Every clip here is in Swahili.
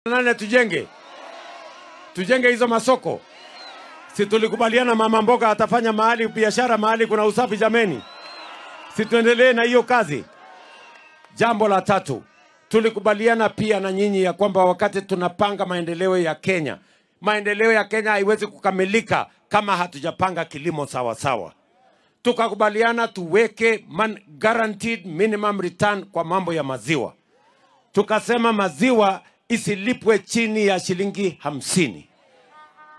8 tujenge. Tujenge hizo masoko. Si tulikubaliana mama mboga atafanya mahali biashara mahali kuna usafi jameni. Si tuendelee na hiyo kazi. Jambo la tatu, tulikubaliana pia na nyinyi ya kwamba wakati tunapanga maendeleo ya Kenya, maendeleo ya Kenya haiwezi kukamilika kama hatujapanga kilimo sawa sawa. Tukakubaliana tuweke guaranteed minimum return kwa mambo ya maziwa. Tukasema maziwa isilipwe chini ya shilingi 50.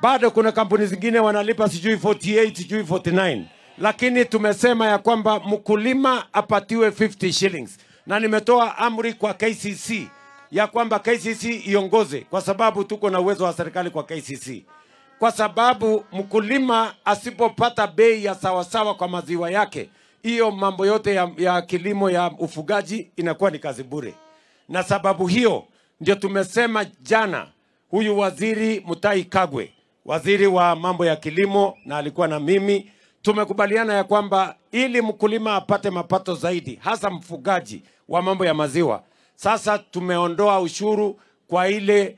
Bado kuna kampuni zingine wanalipa sijui 48, sijui 49. Lakini tumesema ya kwamba mkulima apatiwe 50 shillings. Na nimetoa amri kwa KCC ya kwamba KCC iongoze, kwa sababu tuko na uwezo wa serikali kwa KCC. Kwa sababu mkulima asipopata bei ya sawasawa kwa maziwa yake, hiyo mambo yote ya kilimo ya ufugaji inakuwa ni kazi bure. Na sababu hiyo ndio tumesema jana huyu waziri Mutahi Kagwe, waziri wa mambo ya kilimo, na alikuwa na mimi, tumekubaliana ya kwamba ili mkulima apate mapato zaidi, hasa mfugaji wa mambo ya maziwa, sasa tumeondoa ushuru kwa ile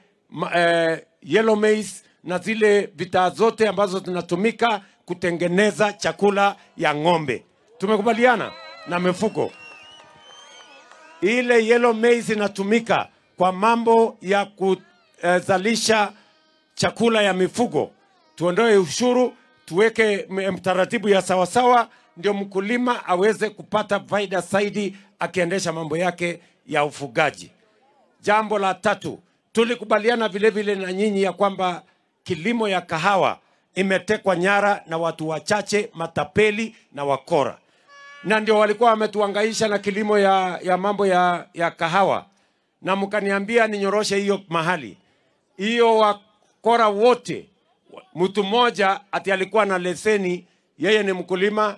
yellow maize na zile vitaa zote ambazo zinatumika kutengeneza chakula ya ng'ombe. Tumekubaliana na mifuko. Ile yellow maize inatumika kwa mambo ya kuzalisha chakula ya mifugo. Tuondoe ushuru, tuweke mtaratibu ya sawasawa, ndio mkulima aweze kupata faida zaidi akiendesha mambo yake ya ufugaji. Jambo la tatu, tulikubaliana vile vile na nyinyi ya kwamba kilimo ya kahawa imetekwa nyara na watu wachache, matapeli na wakora. Na ndio walikuwa wametuhangaisha na kilimo ya mambo ya kahawa. Na mkaniambia ninyoroshe hiyo mahali. Hiyo wakora wote, mtu mmoja ati alikuwa na leseni, yeye ni mkulima,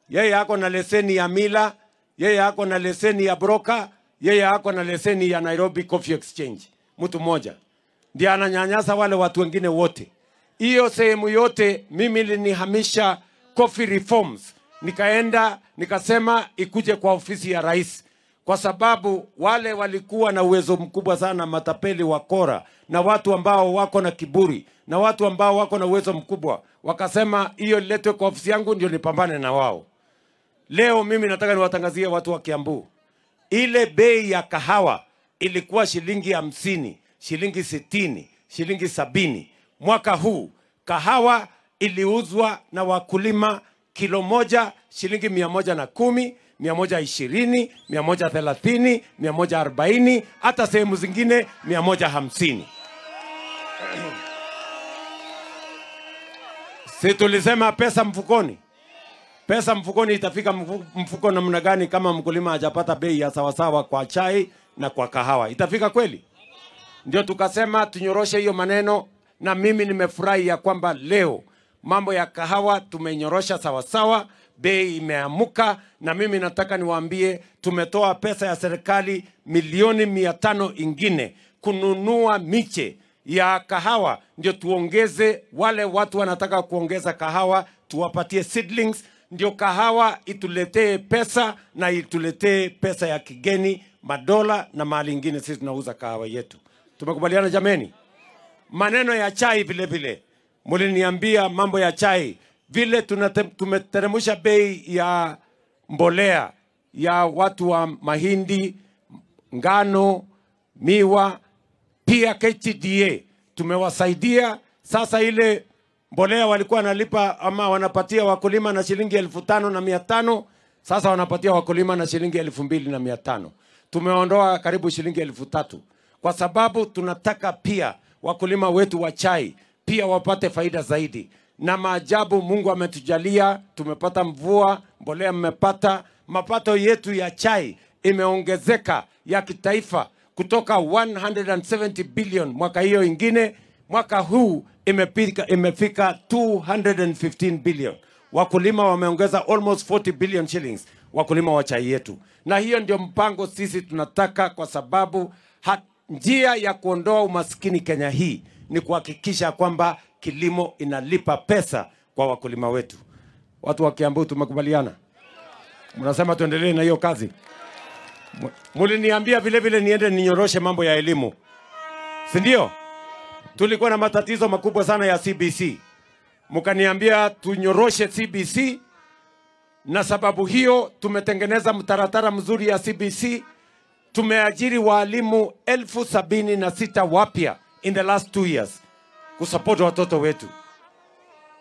yeye ako na leseni ya mila, yeye ako na leseni ya broker, yeye ako na leseni ya Nairobi Coffee Exchange. Mtu mmoja ndiye ananyanyasa wale watu wengine wote. Hiyo sehemu yote mimi nilihamisha coffee reforms. Nikaenda nikasema ikuje kwa ofisi ya rais, kwa sababu wale walikuwa na uwezo mkubwa sana, matapeli wakora na watu ambao wako na kiburi na watu ambao wako na uwezo mkubwa, wakasema hiyo iletwe kwa ofisi yangu ndio nipambane na wao. Leo mimi nataka niwatangazie watu wa Kiambu, ile bei ya kahawa ilikuwa shilingi 50, shilingi 60, shilingi 70. Mwaka huu kahawa iliuzwa na wakulima kilo moja shilingi 110, 120, 130, 140, hata sehemu zingine 150. Si tulisema pesa mfukoni? Pesa mfukoni itafika mfuko namna gani kama mkulima hajapata bei ya sawasawa kwa chai na kwa kahawa? Itafika kweli? Ndio tukasema tunyoroshe hiyo maneno, na mimi nimefurahi ya kwamba leo mambo ya kahawa tumenyorosha sawasawa, bei imeamuka. Na mimi nataka niwaambie tumetoa pesa ya serikali milioni 500 ingine kununua miche ya kahawa, ndio tuongeze wale watu wanataka kuongeza kahawa, tuwapatie seedlings, ndio kahawa ituletee pesa na ituletee pesa ya kigeni, madola na mali ingine. Sisi tunauza kahawa yetu. Tumekubaliana jameni? Maneno ya chai vile vile, mliniambia mambo ya chai vile tumeteremsha bei ya mbolea ya watu wa mahindi, ngano, miwa, pia KTDA tumewasaidia. Sasa ile mbolea walikuwa wanalipa ama wanapatia wakulima na shilingi 5,500, sasa wanapatia wakulima na shilingi 2,500. Tumeondoa karibu shilingi 3,000 kwa sababu tunataka pia wakulima wetu wa chai pia wapate faida zaidi. Na maajabu Mungu ametujalia, tumepata mvua, mbolea mmepata, mapato yetu ya chai imeongezeka ya kitaifa kutoka 170 billion mwaka hiyo ingine, mwaka huu imefika 215 billion. Wakulima wameongeza almost 40 billion shillings, wakulima wa chai yetu. Na hiyo ndio mpango sisi tunataka, kwa sababu njia ya kuondoa umaskini Kenya hii ni kuhakikisha kwamba kilimo inalipa pesa kwa wakulima wetu. Watu wa Kiambu tumekubaliana? Mnasema tuendelee na hiyo kazi? Muliniambia vile vile niende ninyoroshe mambo ya elimu. Si ndio? Tulikuwa na matatizo makubwa sana ya CBC. Mkaniambia tunyoroshe CBC, na sababu hiyo tumetengeneza mtaratara mzuri ya CBC. Tumeajiri walimu 76,000 wapya in the last 2 years kusupport watoto wetu.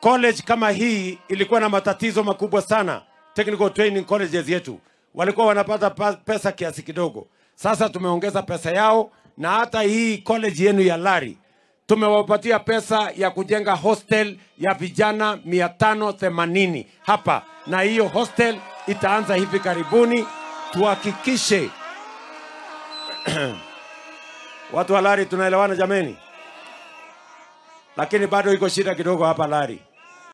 College kama hii ilikuwa na matatizo makubwa sana. Technical training colleges yetu walikuwa wanapata pesa kiasi kidogo. Sasa tumeongeza pesa yao, na hata hii college yenu ya Lari tumewapatia pesa ya kujenga hostel ya vijana 580 hapa, na hiyo hostel itaanza hivi karibuni. Tuhakikishe watu wa Lari tunaelewana jameni? Lakini bado iko shida kidogo hapa Lari.